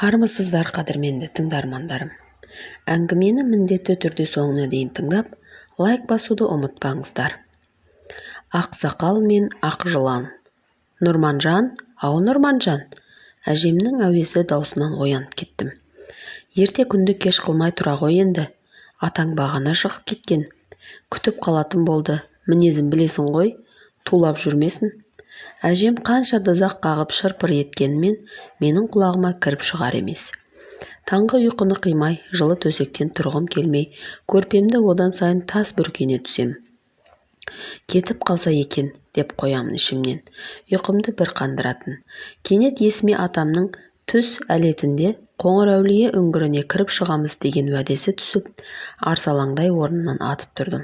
Армысыздар, қадірменді тыңдармандарым! Әңгімені міндетті түрде соңына дейін тыңдап, лайк басуды ұмытпаңыздар. Ақсақал мен ақ жылан. Нұрманжан, ау, Нұрманжан! Әжемнің әуезді даусынан оянып кеттім. Ерте күнді кеш қылмай тұра ғой енді. Атаң бағана шығып кеткен. Күтіп қалатын болды. Мінезін білесің ғой, тулап жүрмесін. Әжем қанша дызақ қағып шыр-пыр еткенімен менің құлағыма кіріп шығар емес. Таңғы ұйқыны қимай, жылы төсектен тұрғым келмей, көрпемді одан сайын тас бүркене түсем. Кетіп қалса екен деп қоямын ішімнен. Ұйқымды бір қандыратын. Кенет есіме атамның түс әлетінде Қоңырәулие үңгіріне кіріп шығамыз деген уәдесі түсіп, арсалаңдай орнымнан атып тұрдым.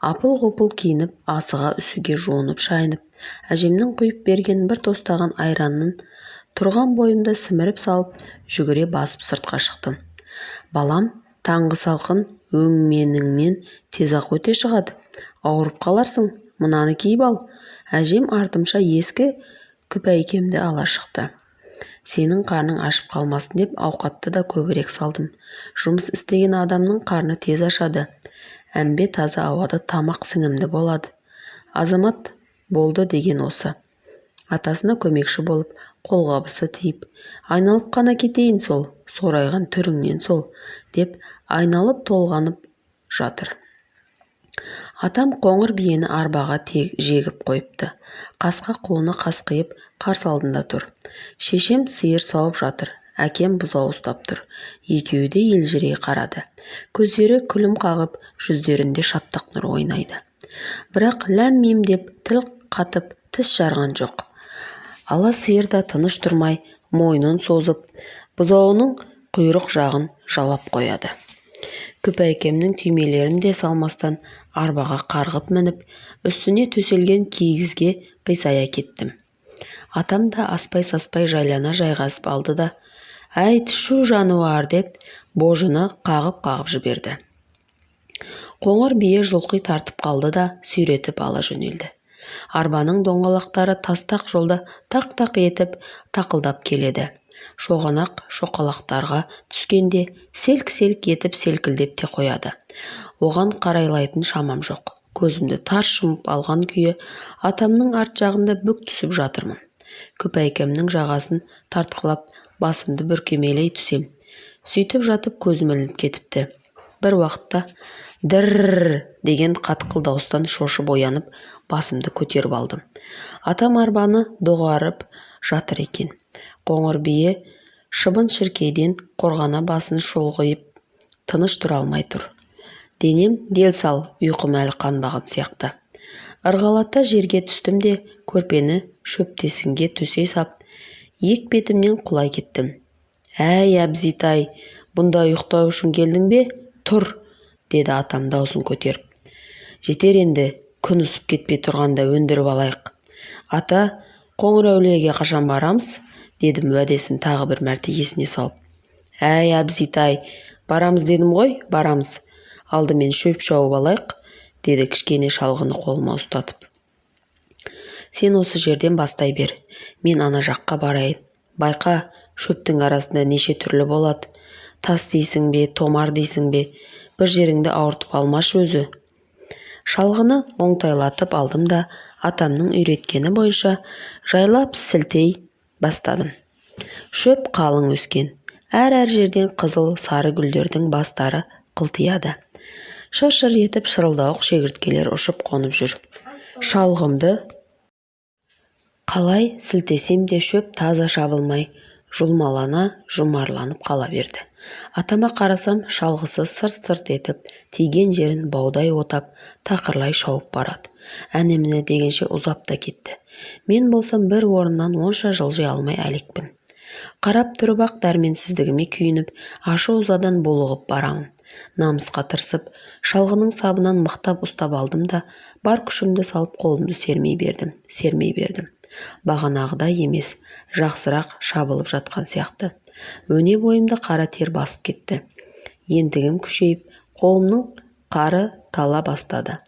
Апыл-ғұпыл киініп, асыға-үсіге жуынып-шайынып, әжемнің құйып берген бір тостаған айранын тұрған бойымда сіміріп салып, жүгіре басып сыртқа шықтым. Балам, таңғы салқын өңменіңнен тез-ақ өте шығады. Ауырып қаларсың, мынаны киіп ал. Әжем артымша ескі күпәйкемді ала шықты. Сенің қарның ашып қалмасын деп ауқатты да көбірек салдым. Жұмыс істеген адамның қарны тез ашады. Әмбе таза ауада тамақ сіңімді болады. Азамат болды деген осы. Атасына көмекші болып, қолғабысы тиіп, айналып қана кетейін сол, сорайған түріңнен сол, деп айналып толғанып жатыр. Атам қоңыр биені арбаға жегіп қойыпты. Қасқа құлыны қасқиып қарсы алдында тұр. Шешем сиыр сауып жатыр. Әкем бұзау ұстап тұр. Екеуі де елжірей қарады. Көздері күлім қағып, жүздерінде шаттық нұр ойнайды. Бірақ ләм-мим деп тіл қатып, тіс жарған жоқ. Ала сиыр да тыныш тұрмай, мойнын созып, бұзауының құйрық жағын жалап қояды. Күпәйкемнің түймелерін де салмастан арбаға қарғып мініп, үстіне төселген кигізге қисая кеттім. Атам да аспай-саспай жайлана жайғасып алды да, «Әй, түшу жануар!» деп божыны қағып-қағып жіберді. Қоңыр бие жұлқи тартып қалды да сүйретіп ала жөнелді. Арбаның доңғалақтары тастақ жолда тақ-тақ етіп тақылдап келеді. Шоғанақ шоқалақтарға түскенде селк-селк етіп селкілдеп те қояды. Оған қарайлайтын шамам жоқ. Көзімді тарс жұмып алған күйі атамның арт жағында бүк түсіп жатырмын. Күпәйкемнің жағасын тартқылап, басымды бүркемелей түсем. Сөйтіп жатып көзім ілініп кетіпті. Бір уақытта дір деген қатқыл дауыстан шошып оянып, басымды көтеріп алдым. Атам арбаны доғарып жатыр екен. Қоңыр бие шыбын-шіркейден қорғана басын шұлғиып тыныш тұра алмай тұр. Денем дел-сал, ұйқым әлі қанбаған сияқты. Ырғалата жерге түстім де, көрпені шөптесінге төсей сап, ек бетімнен құлай кеттім. Әй, Әбзитай, бұнда ұйықтау үшін келдің бе? Тұр, деді атам даусын көтеріп. Жетер енді, күн ысып кетпей тұрғанда өндіріп алайық. Ата, Қоңырәулиеге қашан барамыз? Дедім уәдесін тағы бір мәрте есіне салып. Әй, Әбзитай, барамыз дедім ғой, барамыз. Алдымен шөп шауып алайық, деді кішкене шалғыны қолыма ұстатып. Сен осы жерден бастай бер, мен ана жаққа барайын. Байқа, шөптің арасында неше түрлі болады. Тас дейсің бе, томар дейсің бе, бір жеріңді ауыртып алмашы өзі. Шалғыны оңтайлатып алдым да, атамның үйреткені бойынша жайлап сілтей бастадым. Шөп қалың өскен. Әр-әр жерден қызыл, сары гүлдердің бастары қылтияды. Шыр-шыр етіп шырылдауық шегірткелер ұшып қонып жүр. Шалғымды қалай сілтесем де шөп таза шабылмай, жұлмалана жұмарланып қала берді. Атама қарасам, шалғысы сырт-сырт етіп, тиген жерін баудай отап, тақырлай шауып барады. Әне-міне дегенше ұзап та кетті. Мен болсам бір орыннан онша жылжи алмай әлекпін. Қарап тұрып-ақ дәрменсіздігіме күйініп, ашу-ызадан булығып барамын. Намысқа тырысып, шалғының сабынан мықтап ұстап алдым да, бар күшімді салып қолымды сермей бердім, сермей бердім. Бағанағыдай емес, жақсырақ шабылып жатқан сияқты. Өне бойымды қара тер басып кетті. Ентігім күшейіп, қолымның қары тала бастады.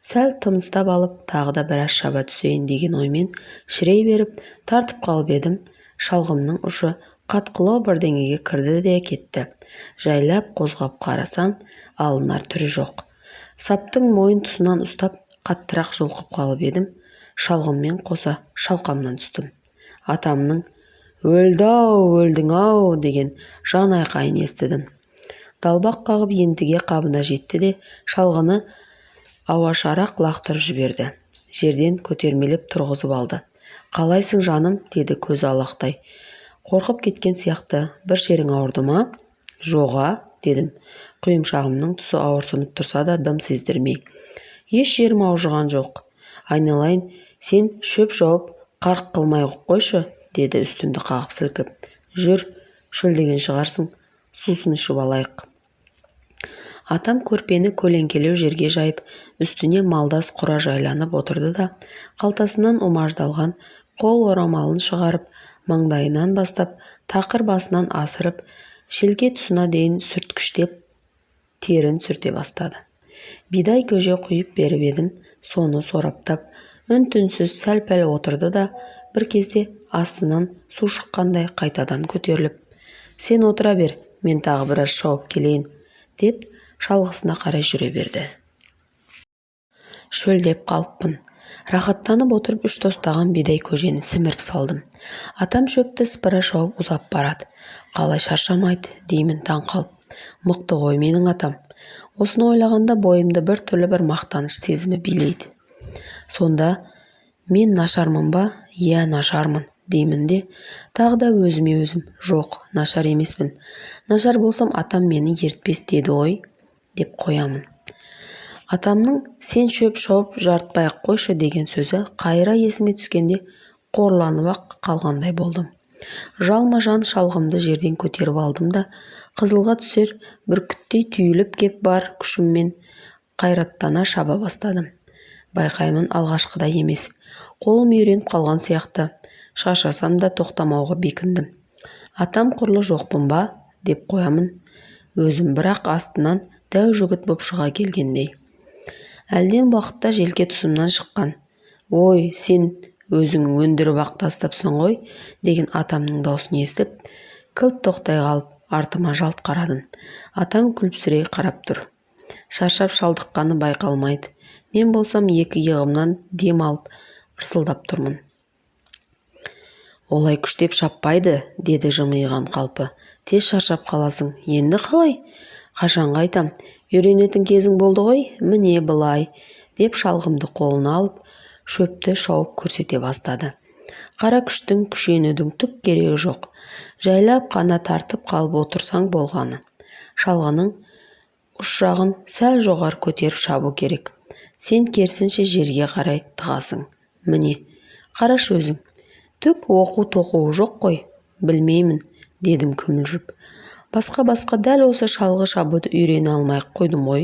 Сәл тыныстап алып, тағы да біраз шаба түсейін деген оймен шірей беріп, тартып қалып едім, шалғымның ұшы Қатқылау бірдеңеге кірді де кетті. Жайлап қозғап қарасам, алынар түрі жоқ. Саптың мойын тұсынан ұстап, қаттырақ жұлқып қалып едім, шалғыммен қоса шалқамнан түстім. Атамның «Өлді-ау, өлдің-ау» деген жан айқайын естідім. Далбақ қағып ентіге қабына жетті де, шалғыны ауашарақ лақтырып жіберді. Жерден көтермелеп тұрғызып алды. «Қалайсың, жаным?» деді көзі алақтай. Қорқып кеткен сияқты, бір жерің ауырды ма? Жоға, дедім. Құйымшағымның тұсы ауырсынып тұрса да дым сездірмей. Еш жерім аужыған жоқ. Айналайын, сен шөп жауып қарқ қылмай қойшы, деді үстімді қағып сілкіп. Жүр, шөлдеген шығарсың, сусын ішіп алайық. Атам көрпені көлеңкелеу жерге жайып, үстіне малдас құра жайланып отырды да, қалтасынан умаждалған қол орамалын шығарып, маңдайынан бастап, тақыр басынан асырып, желке тұсына дейін сүрткіштеп, терін сүрте бастады. Бидай көже құйып беріп едім, соны сораптап, үн-түнсіз сәл-пәл отырды да, бір кезде астынан су шыққандай қайтадан көтеріліп, «Сен отыра бер, мен тағы біраз шауып келейін», деп шалғысына қарай жүре берді. Шөлдеп қалыппын. Рахаттанып отырып 3 тостаған бидай көжені сіміріп салдым. Атам шөпті сыпыра шауып ұзап барады. Қалай шаршамайды деймін таң қалып. Мықты ғой менің атам. Осыны ойлағанда бойымды бір түрлі бір мақтаныш сезімі билейді. Сонда мен нашармын ба? Иә, нашармын деймін де, тағы да өзіме өзім, жоқ, нашар емеспін. Нашар болсам атам мені ертпес деді ғой, деп қоямын. Атамның сен шөп шауып жарытпай-ақ қойшы деген сөзі қайыра есіме түскенде қорланып-ақ қалғандай болдым. Жалма-жан шалғымды жерден көтеріп алдым да, қызылға түсер бүркіттей түйіліп кеп бар күшіммен қайраттана шаба бастадым. Байқаймын, алғашқыдай емес. Қолым үйреніп қалған сияқты. Шаршасам да тоқтамауға бекіндім. Атам құрлы жоқпын ба, деп қоямын өзім, бірақ астынан дәу жігіт боп шыға келгендей. Әлден уақытта желке тұсымнан шыққан, «Ой, сен өзің өндіріп-ақ тастапсың ғой», деген атамның даусын естіп, кілт тоқтай қалып, артыма жалт қарадым. Атам күліпсірей қарап тұр. Шаршап шалдыққаны байқалмайды. Мен болсам екі иығымнан дем алып, ырсылдап тұрмын. Олай күштеп шаппайды, деді жымиған қалпы. Тез шаршап қаласың. Енді қалай? Қашанға айтам, үйренетін кезің болды ғой, міне былай, деп шалғымды қолына алып, шөпті шауып көрсете бастады. Қара күштің күшенудің түк керегі жоқ. Жайлап қана тартып қалып отырсаң болғаны. Шалғының ұш жағын сәл жоғары көтеріп шабу керек. Сен керісінше жерге қарай тығасың. Міне, қарашы өзің. Түк оқу-тоқуы жоқ қой. Білмеймін, дедім күмілжіп. Басқа-басқа дәл осы шалғы шабуды үйрене алмай қойдым ғой.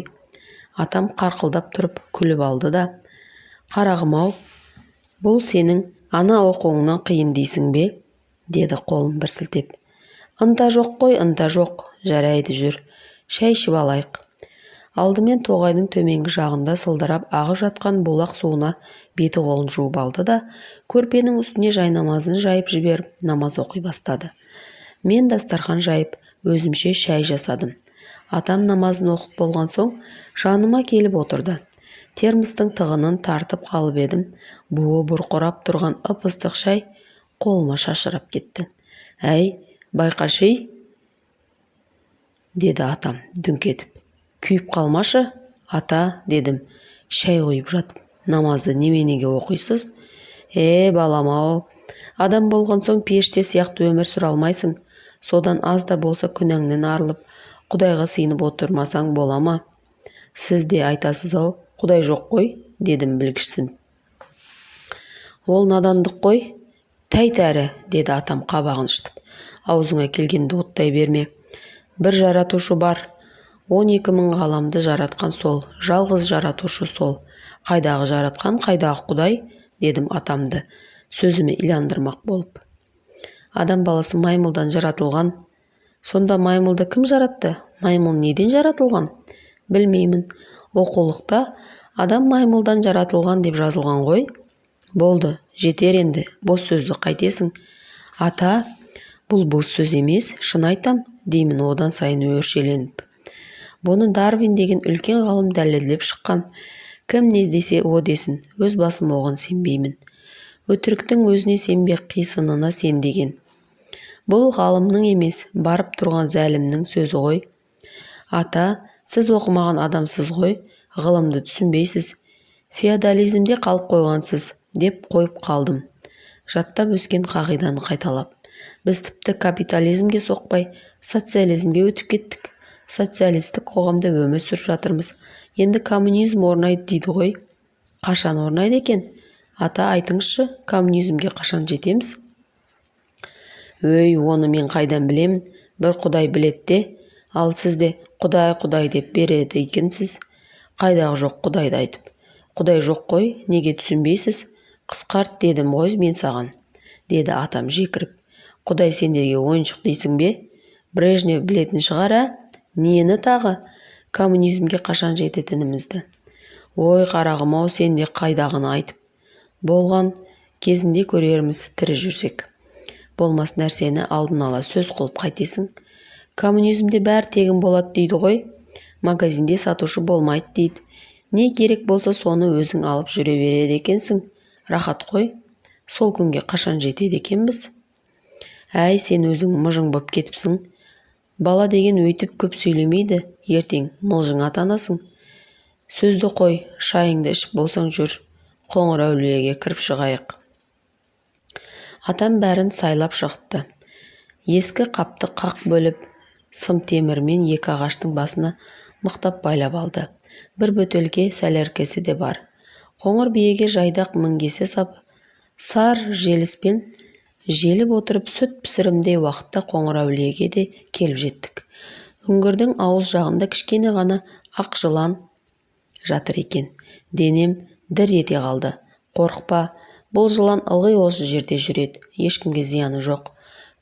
Атам қарқылдап тұрып күліп алды да, «Қарағым-ау, бұл сенің ана оқуыңнан қиын дейсің бе?» деді қолын бір сілтеп. Ынта жоқ қой, ынта жоқ. Жарайды, жүр, шай ішіп алайық. Алдымен тоғайдың төменгі жағында сылдырап ағып жатқан бұлақ суына беті қолын жуып алды да, көрпенің үстіне жайнамазын жайып жіберіп, намаз оқи бастады. Мен дастархан жайып, өзімше шай жасадым. Атам намазын оқып болған соң жаныма келіп отырды. Термостың тығынын тартып қалып едім, буы бұрқырап тұрған ып-ыстық шай қолыма шашырап кетті. Әй, байқашы, деді атам дүңк етіп. Күйіп қалмашы, ата, дедім, шай құйып жатып. Намазды неменеге оқисыз? Е, балам-ау, адам болған соң періште сияқты өмір сүре алмайсың. Содан аз да болса күнәңнен арылып, Құдайға сыйынып отырмасаң бола ма? Сіз де айтасыз-ау, Құдай жоқ қой, дедім білгішсін. Ол надандық қой, тәйт әрі, деді атам қабағын шытып. Аузыңа келгенді оттай берме. Бір жаратушы бар. 12 мың ғаламды жаратқан сол, жалғыз жаратушы сол. Қайдағы жаратқан, қайдағы Құдай, дедім атамды сөзіме иландырмақ болып. Адам баласы маймылдан жаратылған. Сонда маймылды кім жаратты? Маймыл неден жаратылған? Білмеймін. Оқулықта адам маймылдан жаратылған деп жазылған ғой. Болды, жетер енді, бос сөзді қайтесің. Ата, Бұл бос сөз емес, шын айтам, деймін одан сайын өршеленіп. Бұны Дарвин деген үлкен ғалым дәлелдеп шыққан. Кім не десе о десін, өз басым оған сенбеймін. Өтіріктің өзіне сенбе, қисынына сен деген. Бұл ғалымның емес, барып тұрған зәлімнің сөзі ғой. Ата, сіз оқымаған адамсыз ғой, ғылымды түсінбейсіз. Феодализмде қалып қойғансыз, деп қойып қалдым. Жаттап өскен қағиданы қайталап. Біз тіпті капитализмге соқпай, социализмге өтіп кеттік. Социалистік қоғамда өмір сүріп жатырмыз. Енді коммунизм орнайды дейді ғой. Қашан орнайды екен? Ата, айтыңызшы, коммунизмге қашан жетеміз? Өй, оны мен қайдан білемін? Бір Құдай біледі де. Ал сіз де Құдай, Құдай деп береді екенсіз. Қайдағы жоқ Құдайды айтып. Құдай жоқ қой, неге түсінбейсіз? Қысқарт дедім ғой мен саған, деді атам жекіріп. Құдай сендерге ойыншық дейсің бе? Брежнев білетін шығар, ә? Нені тағы? Коммунизмге қашан жететінімізді. Ой, қарағым-ау, сен де қайдағыны айтып. Болған кезінде көрерміз, тірі жүрсек. Болмас нәрсені алдын ала сөз қылып қайтесің? Коммунизмде бәрі тегін болады дейді ғой. Магазинде сатушы болмайды дейді. Не керек болса соны өзің алып жүре береді екенсің. Рахат қой. Сол күнге қашан жетеді екенбіз? Әй, сен өзің мыжың боп кетіпсің. Бала деген өйтіп көп сөйлемейді, ертең мылжың атанасың. Сөзді қой, шайыңды ішіп болсаң жүр, Қоңыр әулиеге кіріп шығайық. Атам бәрін сайлап шығыпты. Ескі қапты қақ бөліп, сым темірмен екі ағаштың басына мықтап байлап алды. Бір бөтелке сәлеркесі де бар. Қоңыр биеге жайдақ мінгесе сап, сар желіспен желіп отырып сүт пісірімдей уақытта Қоңыр әулиеге де келіп жеттік. Үңгірдің ауыз жағында кішкене ғана ақ жылан жатыр екен. Денем дір ете қалды. Қорықпа, бұл жылан ылғи осы жерде жүреді, ешкімге зияны жоқ.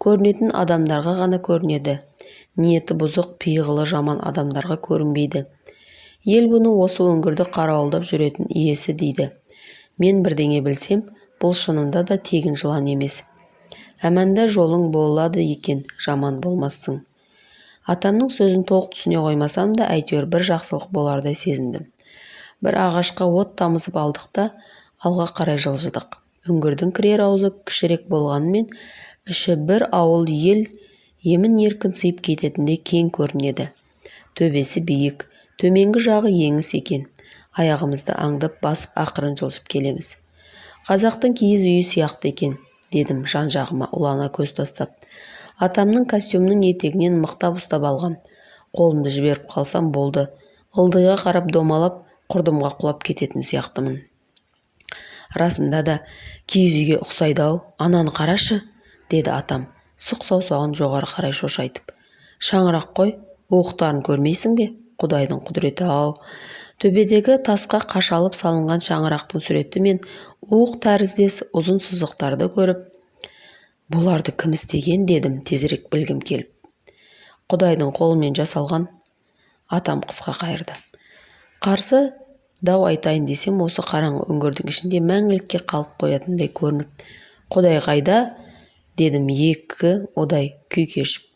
Көрінетін адамдарға ғана көрінеді. Ниеті бұзық, пиғылы жаман адамдарға көрінбейді. Ел бұны осы өңірді қарауылдап жүретін иесі дейді. Мен бірдеңе білсем, бұл шынында да тегін жылан емес. Әманда жолың болады екен, жаман болмассың. Атамның сөзін толық түсіне қоймасам да, әйтеуір бір жақсылық болардай сезіндім. Бір ағашқа от тамызып алдық та, алға қарай жылжыдық. Үңгірдің кірер аузы кішірек болғанымен, іші бір ауыл ел емін-еркін сыйып кететіндей кең көрінеді. Төбесі биік, төменгі жағы еңіс екен. Аяғымызды аңдып басып ақырын жылжып келеміз. Қазақтың киіз үйі сияқты екен, дедім жан-жағыма улана көз тастап. Атамның костюмінің етегінен мықтап ұстап алғам. Қолымды жіберіп қалсам болды, ылдиға қарап домалап, құрдымға құлап кететін сияқтымын. Расында да киіз үйге ұқсайды-ау, ананы қарашы, деді атам, сұқ саусағын жоғары қарай шошайтып. Шаңырақ қой, уықтарын көрмейсің бе? Құдайдың құдіреті-ау. Төбедегі тасқа қашалып салынған шаңырақтың суреті мен уық тәріздес ұзын сызықтарды көріп, бұларды кім істеген дедім тезірек білгім келіп. Құдайдың қолымен жасалған, атам қысқа қайырды. Қарсы дау айтайын десем, осы қараңғы үңгірдің ішінде мәңгілікке қалып қоятындай көрініп, Құдай қайда? Дедім екі одай күй кешіп.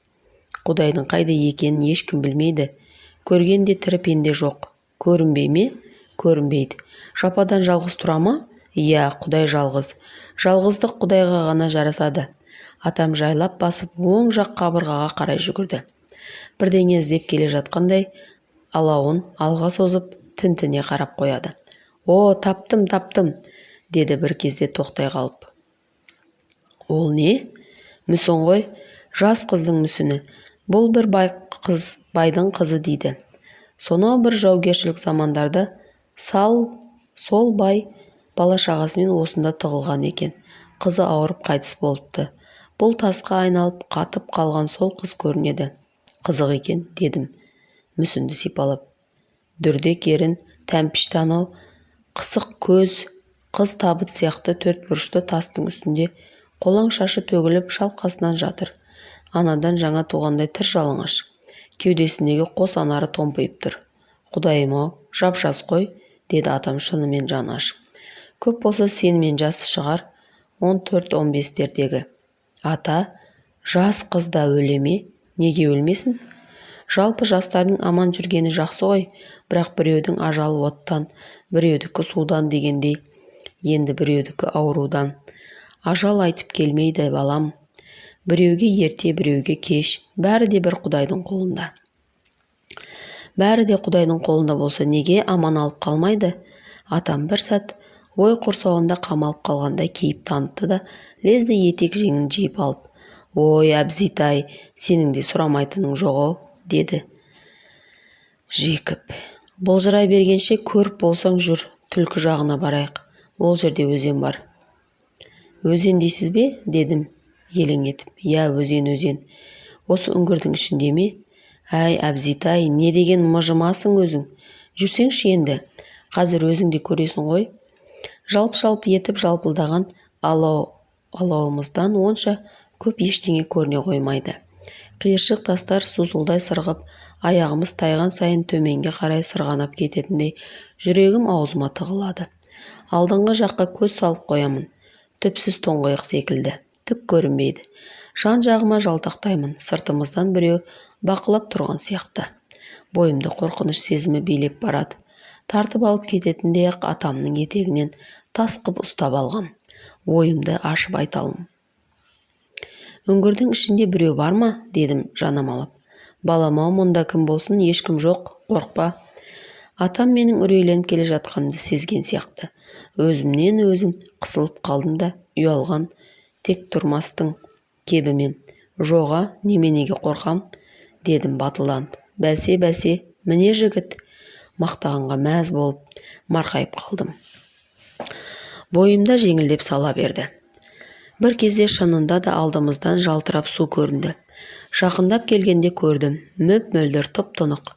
Құдайдың қайда екенін ешкім білмейді. Көрген де тірі пенде жоқ. Көрінбей ме? Көрінбейді. Жападан жалғыз тұра ма? Иә, Құдай жалғыз. Жалғыздық Құдайға ғана жарасады. Атам жайлап басып, оң жақ қабырғаға қарай жүгірді. Бірдеңе іздеп келе жатқандай, алауын алға созып, тінтіне қарап қояды. О, таптым, таптым, деді бір кезде тоқтай қалып. Ол не? Мүсін ғой, жас қыздың мүсіні. Бұл бір бай қыз, байдың қызы дейді. Сонау бір жаугершілік замандарда сол бай бала-шағасымен осында тығылған екен. Қызы ауырып қайтыс болыпты. Бұл тасқа айналып қатып қалған сол қыз көрінеді. Қызық екен, дедім мүсінді сипалап. Дүрдек ерін, тәмпіш танау, қысық көз, қыз табыт сияқты төрт бұрышты тастың үстінде қолаң шашы төгіліп шалқасынан жатыр. Анадан жаңа туғандай тыр жалаңаш. Кеудесіндегі қос анары томпиып тұр. Құдайым-ау, жап-жас қой, деді атам шынымен жаны ашып. Көп болса сенімен жасты шығар, 14-15-тердегі. Ата, Жас қыз да өле ме? Неге өлмесін? Жалпы жастардың аман жүргені жақсы ғой, бірақ біреудің ажалы оттан, біреудікі судан дегендей, енді біреудікі аурудан. Ажал айтып келмейді, балам. Біреуге ерте, біреуге кеш, бәрі де бір Құдайдың қолында. Бәрі де Құдайдың қолында болса, неге аман алып қалмайды? Атам бір сәт ой құрсауында қамалып қалғандай кейіп танытты да, лезде етек жеңін жиып алып, «Ой, Әбзитай, сенің де сұрамайтының жоқ-ау», деді жекіп. Былжырай бергенше көріп болсаң жүр, түлкі жағына барайық. Ол жерде өзен бар. Өзен дейсіз бе? Дедім елең етіп. Иә, өзен, өзен. Осы үңгірдің ішінде ме? Әй, Әбзитай, не деген мыжымасың өзің? Жүрсеңші енді, қазір өзің де көресің ғой. Жалп-жалп етіп жалпылдаған алауымыздан онша көп ештеңе көріне қоймайды. Қиыршық тастар сусылдай сырғып, аяғымыз тайған сайын төменге қарай сырғанап кететіндей, жүрегім аузыма тығылады. Алдыңғы жаққа көз салып қоямын. Түпсіз тұңғиық секілді. Түк көрінбейді. Жан-жағыма жалтақтаймын. Сыртымыздан біреу бақылап тұрған сияқты. Бойымды қорқыныш сезімі билеп барады. Тартып алып кететіндей-ақ атамның етегінен тас қып ұстап алғам. Ойымды ашып айта алым. Үңгірдің ішінде біреу бар ма? Дедім жанамалап. Балам-ау, мұнда кім болсын, ешкім жоқ, қорықпа. Атам менің үрейленіп келе жатқанымды сезген сияқты. Өзімнен өзім қысылып қалдым да, ұялған тек тұрмастың кебімен. Жоға, неменеге қорқам? Дедім батылданып. Бәсе, бәсе, міне жігіт. Мақтағанға мәз болып, марқайып қалдым. Бойымда жеңілдеп сала берді. Бір кезде шынында да алдымыздан жалтырап су көрінді. Жақындап келгенде көрдім, мөп-мөлдір, тұп-тұнық.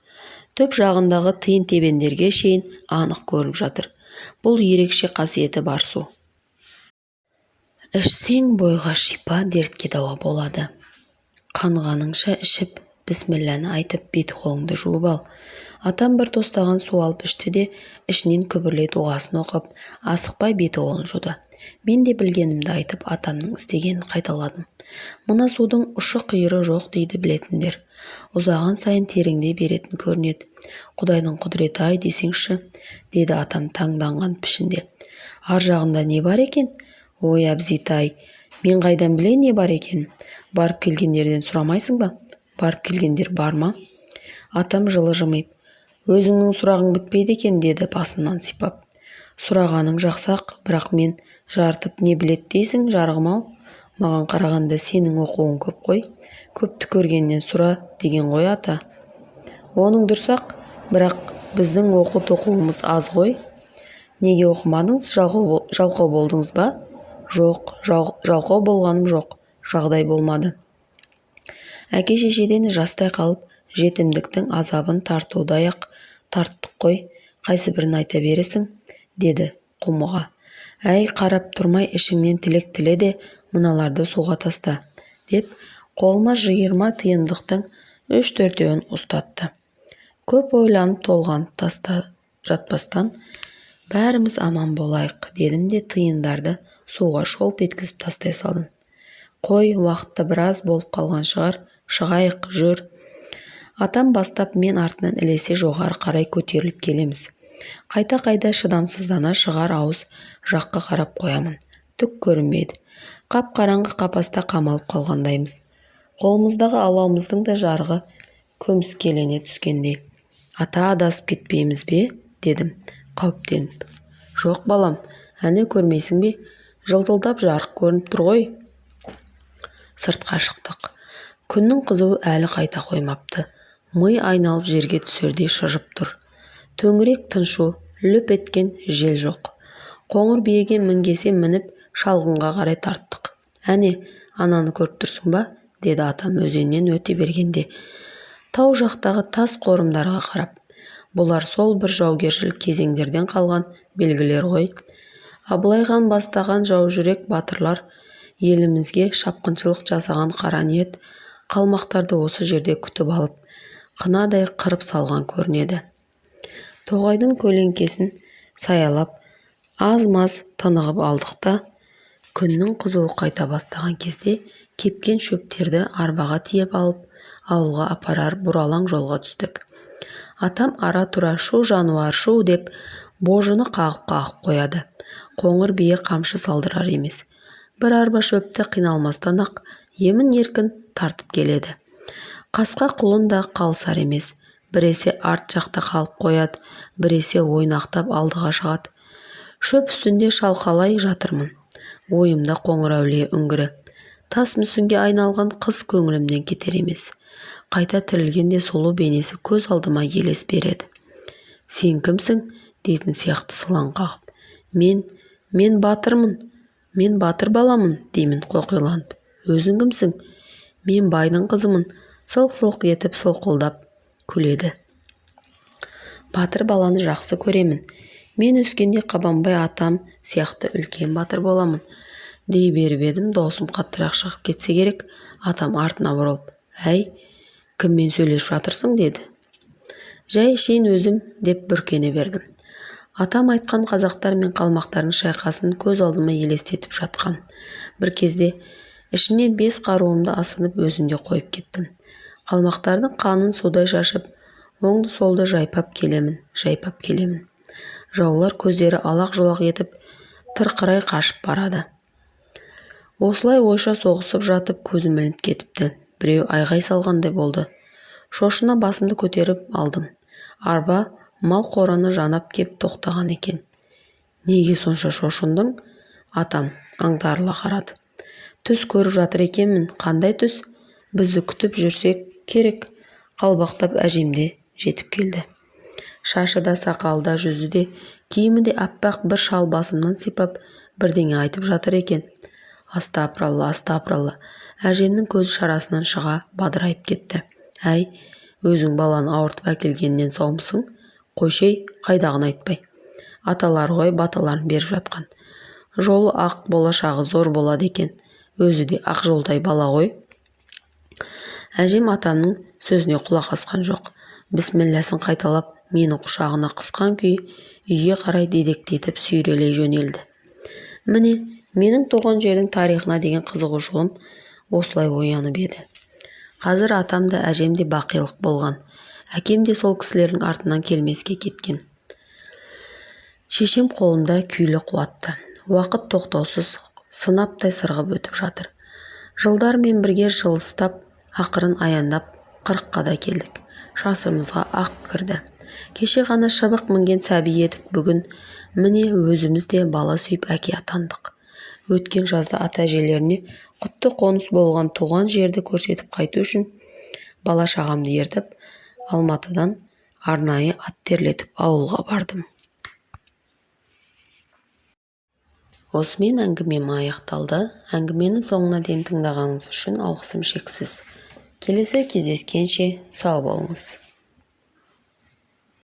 Түп жағындағы тиын-тебендерге шейін анық көрініп жатыр. Бұл ерекше қасиеті бар су. Ішсең бойға шипа, дертке дауа болады. Қанғаныңша ішіп, бісмілләні айтып, беті-қолыңды жуып ал. Атам бір тостаған су алып ішті де, ішінен күбірлей дұғасын оқып, асықпай беті-қолын жуды. Мен де білгенімді айтып, атамның істегенін қайталадым. Мына судың ұшы-қиыры жоқ дейді білетіндер. Ұзаған сайын тереңдей беретін көрінеді. Құдайдың құдіреті-ай десеңші, деді атам таңданған пішінде. Ар жағында не бар екен? Ой, Әбзитай, мен қайдан білейін не бар екенін? Барып келгендерден сұрамайсың ба? Барып келгендер бар ма? Атам жылы жымиып, өзіңнің сұрағың бітпейді екен, деді басымнан сипап. Сұрағаның жақсы-ақ, бірақ мен жарытып не білет дейсің, жарығым-ау? Маған қарағанда сенің оқуың көп қой. Көпті көргеннен сұра деген ғой ата. Оның дұрыс-ақ, бірақ біздің оқу-тоқуымыз аз ғой. Неге оқымадыңыз, жалқау болдыңыз ба? Жоқ, жалқау болғаным жоқ, жағдай болмады. Әке-шешеден жастай қалып, жетімдіктің азабын тартудай-ақ тарттық қой, қайсы бірін айта бересің, деді құмыға. Әй, қарап тұрмай ішіңнен тілек тіле де, мыналарды суға таста, деп қолыма 20 тиындықтың 3-4-еуін ұстатты. Көп ойланып толғанып таста жатпастан, бәріміз аман болайық, дедім де тиындарды суға шолп еткізіп тастай салдым. Қой, уақытта біраз болып қалған шығар, шығайық, жүр. Атам бастап, мен артынан ілесе жоғары қарай көтеріліп келеміз. Қайта-қайта шыдамсыздана шығар ауыз жаққа қарап қоямын. Түк көрінбейді. Қап-қараңғы қапаста қамалып қалғандаймыз. Қолымыздағы алауымыздың да жарығы көміскелене түскендей. Ата, адасып кетпейміз бе? Дедім қауіптеніп. Жоқ, балам, әне көрмейсің бе? Жылтылдап жарық көрініп тұр ғой. Сыртқа шықтық. Күннің қызуы әлі қайта қоймапты. Ми айналып жерге түсердей шыжып тұр. Төңірек тыншу, лүп еткен жел жоқ. Қоңыр биеге мінгесе мініп, шалғынға қарай тарттық. Әне, ананы көріп тұрсың ба? Деді атам өзеннен өте бергенде. Тау жақтағы тас қорымдарға қарап. Бұлар сол бір жаугершілік кезеңдерден қалған белгілер ғой. Абылай хан бастаған жаужүрек батырлар елімізге шапқыншылық жасаған қара ниет қалмақтарды осы жерде күтіп алып, қынадай қырып салған көрінеді. Тоғайдың көлеңкесін саялап, аз-маз тынығып алдық та, Күннің қызуы қайта бастаған кезде кепкен шөптерді арбаға тиеп алып, ауылға апарар бұралаң жолға түстік. Атам ара-тұра шу жануар шу деп божыны қағып-қағып қояды. Қоңыр бие қамшы салдырар емес. Бір арба шөпті қиналмастан-ақ емін-еркін тартып келеді. Қасқа құлын да қалысар емес. Біресе арт жақта қалып қояды, біресе ойнақтап алдыға шығады. Шөп үстінде шалқалай жатырмын. Ойымда Қоңыр әулие үңгірі. Тас мүсінге айналған қыз көңілімнен кетер емес. Қайта тірілгенде сұлу бейнесі көз алдыма елес береді. Сен кімсің? Дейтін сияқты сылаң қағып. Мен батырмын, мен батыр баламын, деймін қоқиланып. Өзің кімсің? Мен байдың қызымын. Сылқ-сылқ етіп сылқылдап күледі. Батыр баланы жақсы көремін. Мен өскенде Қабанбай атам сияқты үлкен батыр боламын, дей беріп едім, даусым қаттырақ шығып кетсе керек, атам артына бұрылып, әй, кіммен сөйлесіп жатырсың, деді. Жай шейін өзім, деп бүркене бердім. Атам айтқан қазақтар мен қалмақтардың шайқасын көз алдыма елестетіп жатқам. Бір кезде ішіне 5 қаруымды асынып өзім де қойып кеттім. Қалмақтардың қанын судай шашып, оңды-солды жайпап келемін, жайпап келемін. Жаулар көздері алақ-жұлақ етіп, тырқырай қашып барады. Осылай ойша соғысып жатып көзім ілініп кетіпті. Біреу айғай салғандай болды. Шошына басымды көтеріп алдым. Арба мал қораны жанап кеп тоқтаған екен. Неге сонша шошындың? Атам аңтарыла қарады. Түс көріп жатыр екенмін. Қандай түс? Бізді күтіп жүрсек керек. Қалбақтап әжем де жетіп келді. Шашы да, сақалы да, жүзі де, киімі де аппақ бір шал басымнан сипап бірдеңе айтып жатыр екен. Астапыралла, астапыралла. Әжемнің көзі шарасынан шыға бадырайып кетті. Әй, өзің баланы ауыртып әкелгеннен саумысың? Қойшей, қайдағыны айтпай. Аталары ғой баталарын беріп жатқан. Жолы ақ, болашағы зор болады екен. Өзі де ақ жолдай бала ғой. Әжем атамның сөзіне құлақ асқан жоқ. Бісмілләсін қайталап, мені құшағына қысқан күй үйге қарай дедектетіп сүйрелей жөнелді. Міне, менің туған жердің тарихына деген қызығушылығым осылай оянып еді. Қазір атам да әжем де бақилық болған. Әкем де сол кісілердің артынан келмеске кеткен. Шешем қолымда күйлі қуатты. Уақыт тоқтаусыз сынаптай сырғып өтіп жатыр. Жылдармен бірге жылыстап, ақырын аяндап 40-қа да келдік. Шашымызға ақ кірді. Кеше ғана шыбық мінген сәби едік, бүгін міне өзіміз де бала сүйіп әке атандық. Өткен жазда ата-әжелеріне құтты қоныс болған туған жерді көрсетіп қайту үшін бала шағамды ертіп, Алматыдан арнайы ат терлетіп ауылға бардым. Осымен әңгімем аяқталды. Әңгімені соңына дейін тыңдағаныңыз үшін алғысым шексіз. Келесі кездескенше сау болыңыз.